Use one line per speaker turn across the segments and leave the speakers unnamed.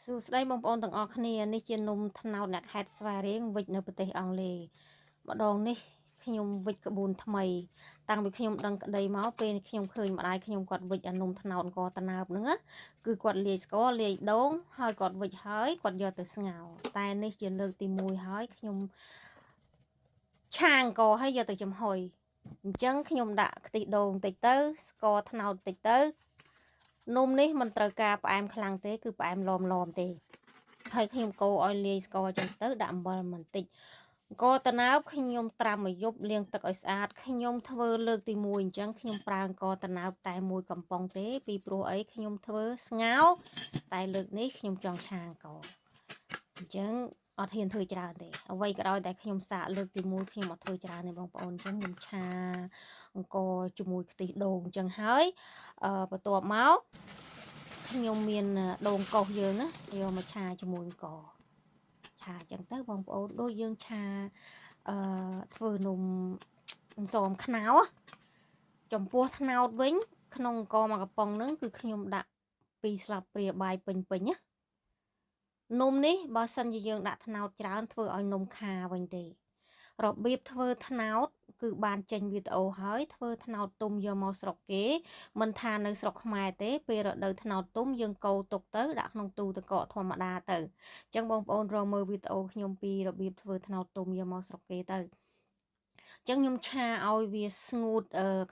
សួស្តីបងប្អូនទាំងអស់គ្នានេះជានំត្នោតអ្នកខេត្តស្វាយរៀងវិចនៅប្រទេសអង់គ្លេសម្ដងនេះខ្ញុំវិចក្បួនថ្មីតាំងពីខ្ញុំដឹងក្តីមកពេលខ្ញុំឃើញម្ដាយខ្ញុំគាត់វិចអានំត្នោតអង្គតណើបហ្នឹងណាគឺគាត់លាយស្ករលាយដូងហើយគាត់វិចហើយគាត់យកទៅស្ងោរតែនេះជាលើកទី1ហើយខ្ញុំឆាអង្គហើយយកទៅចំហុយអញ្ចឹងខ្ញុំដាក់ខ្ទិះដូងតិចទៅស្ករត្នោតតិចទៅនំនេះមិនត្រូវការផ្អែមខ្លាំងទេគឺផ្អែមឡមឡមទេហើយខ្ញុំកូរឲ្យលាយស្ករអញ្ចឹងទៅដាក់អំបិលបន្តិចអង្គតណើបខ្ញុំត្រាំមួយយប់លាងទឹកឲ្យស្អាតខ្ញុំធ្វើលើកទី1អញ្ចឹងខ្ញុំប្រើអង្គតណើបតែមួយកំប៉ុងទេពីព្រោះអីខ្ញុំធ្វើស្ងោរតែលើកនេះខ្ញុំចង់ឆាអង្គអញ្ចឹងអត់ហ៊ានធ្វើច្រើនទេអ្វីក៏ដោយតែខ្ញុំសាកលើកទី1ខ្ញុំអត់ធ្វើច្រើនទេបងប្អូនអញ្ចឹងខ្ញុំឆាអង្គជាមួយខ្ទិះដូងអញ្ចឹងហើយបន្ទាប់មកខ្ញុំមានដូងកោសយើងណាយកមកឆាជាមួយអង្គឆាអញ្ចឹងទៅបងប្អូនដូចយើងឆាអឺធ្វើនំអន្សមខ្នោចំពោះត្នោតវិញក្នុងអង្គមួយកំប៉ុងហ្នឹងគឺខ្ញុំដាក់2ស្លាបព្រាបាយពេញពេញណានំនេះបើសិនជាយើងដាក់ត្នោតច្រើនធ្វើឲ្យនំខាវិញទេរបៀបធ្វើត្នោតគឺបានចេញវីដេអូហើយធ្វើត្នោតទុំយកមកស្រុកគេមិនថានៅស្រុកខ្មែរទេពេលរដូវត្នោតទុំយើងកូរទុកទៅដាក់ក្នុងទូទឹកកកធម្មតាទៅអញ្ចឹងបងប្អូនរកមើលវីដេអូខ្ញុំពីរបៀបធ្វើត្នោតទុំយកមកស្រុកគេទៅអញ្ចឹងខ្ញុំឆាឲ្យវាស្ងួត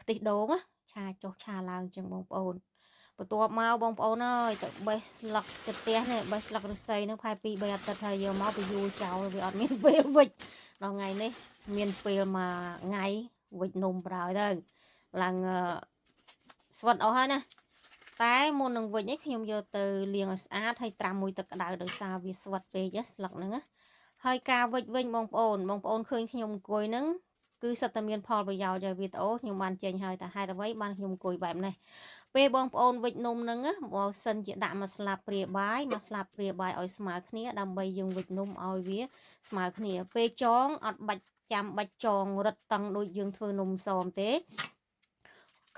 ខ្ទិះដូងណាឆាចុះឆាឡើងអញ្ចឹងបងប្អូនបន្ទាប់មកបងប្អូនអើយទៅបេះស្លឹកទៅផ្ទះនេះបេះស្លឹកឫស្សីនឹងផែ2 3អាទិត្យហើយយកមកទៅយូរចោលវាអត់មានពេលវិចដល់ថ្ងៃនេះមានពេលមួយថ្ងៃវិចនំប្រហើយទៅឡើងស្វិតអស់ហើយណាតែមុននឹងវិចនេះខ្ញុំយកទៅលាងឲ្យស្អាតហើយត្រាំមួយទឹកក្តៅដោយសារវាស្វិតពេកស្លឹកហ្នឹងណាហើយការវិចវិញបងប្អូនបងប្អូនឃើញខ្ញុំអង្គុយហ្នឹងគឺសិតតែមានផលប្រយោជន៍ឲ្យវីដេអូខ្ញុំបានចេញហើយតែហេតុអ្វីបានខ្ញុំអង្គុយបែបនេះពេលបងប្អូនវិចនំហ្នឹងបើសិនជាដាក់មួយស្លាបព្រាបាយមួយស្លាបព្រាបាយឲ្យស្មើគ្នាដើម្បីយើងវិចនំឲ្យវាស្មើគ្នាពេលចងអត់បាច់ចាំបាច់ចងរឹតតឹងដូចយើងធ្វើនំសមទេ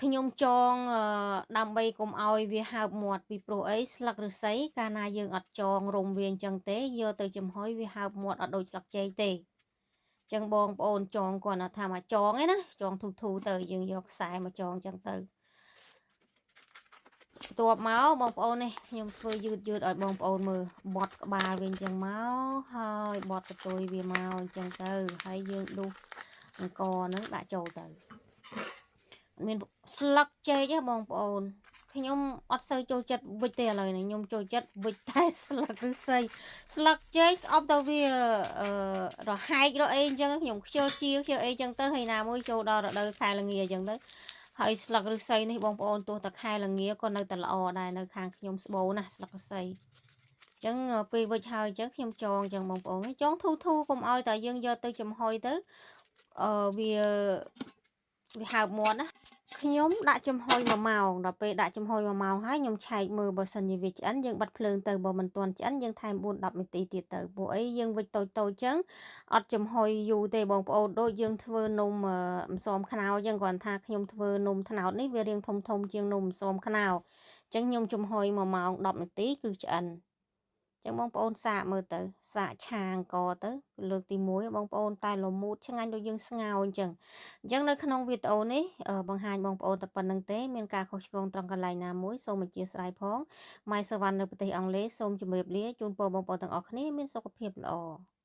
ខ្ញុំចងដើម្បីកុំឲ្យវាហើបមាត់ពីព្រោះអីស្លឹកឫស្សីកាលណាយើងអត់ចងរុំវាអញ្ចឹងទេយកទៅចំហុយវាហើបមាត់អត់ដូចស្លឹកចេកទេចឹងបងប្អូនចងគាត់ថាមកចងឯណាចងធូធូទៅយើងយកខ្សែមកចងចឹងទៅបន្ទាប់មកបងប្អូននេះខ្ញុំធ្វើយឺតយឺតឲ្យបងប្អូនមើលបត់ក្បាលវិញចឹងមកហើយបត់កតុយវាមកអញ្ចឹងទៅហើយយើងដុសអង្គហ្នឹងដាក់ចូលទៅមានស្លឹកចេកហ៎បងប្អូនខ្ញុំអត់សូវចូលចិត្តវិចទេឥឡូវនេះខ្ញុំចូលចិត្តវិចតែស្លឹកឫស្សីស្លឹកចេកស្អប់ទៅវាអឺរហែករអីអញ្ចឹងខ្ញុំខ្ជិលជាខ្ជិលអីអញ្ចឹងទៅហើយណាមួយចូលដល់រដូវខែល្ងាអញ្ចឹងទៅហើយស្លឹកឫស្សីនេះបងប្អូនទោះតែខែល្ងាក៏នៅតែល្អដែរនៅខាងខ្ញុំស្បូរណាស្លឹកឫស្សីអញ្ចឹងពេលវិចហើយអញ្ចឹងខ្ញុំចងអញ្ចឹងបងប្អូនចងធូធូកុំឲ្យតែយើងយកទៅចំហុយទៅអឺវាវាហើបមាត់ណាខ្ញុំដាក់ចំហុយ1ម៉ោងដល់ពេលដាក់ចំហុយ1ម៉ោងហើយខ្ញុំឆែកមើលបើសិនជាវាឆ្អិនយើងបិទភ្លើងទៅបើមិនទាន់ឆ្អិនយើងថែម4 10នាទីទៀតទៅព្រោះអីយើងវិចតូចតូចចឹងអត់ចំហុយយូរទេបងប្អូនដូចយើងធ្វើនំអន្សមខ្នោចឹងគ្រាន់ថាខ្ញុំធ្វើនំត្នោតនេះវារាងធំធំជាងនំអន្សមខ្នោចឹងខ្ញុំចំហុយ1ម៉ោង10នាទីគឺឆ្អិនចឹងបងប្អូនសាកមើលទៅសាកឆាអង្គទៅលើកទី1បងប្អូនតែលមូតឆ្ងាញ់ដូចយើងស្ងោរអញ្ចឹងអញ្ចឹងនៅក្នុងវីដេអូនេះបង្ហាញបងប្អូនតែប៉ុណ្្នឹងទេមានការខុសឆ្គងត្រង់កន្លែងណាមួយសូមអធ្យាស្រ័យផងម៉ៃសវណ្ណនៅប្រទេសអង់គ្លេសសូមជម្រាបលាជូនពរបងប្អូនទាំងអស់គ្នាមានសុខភាពល្អ។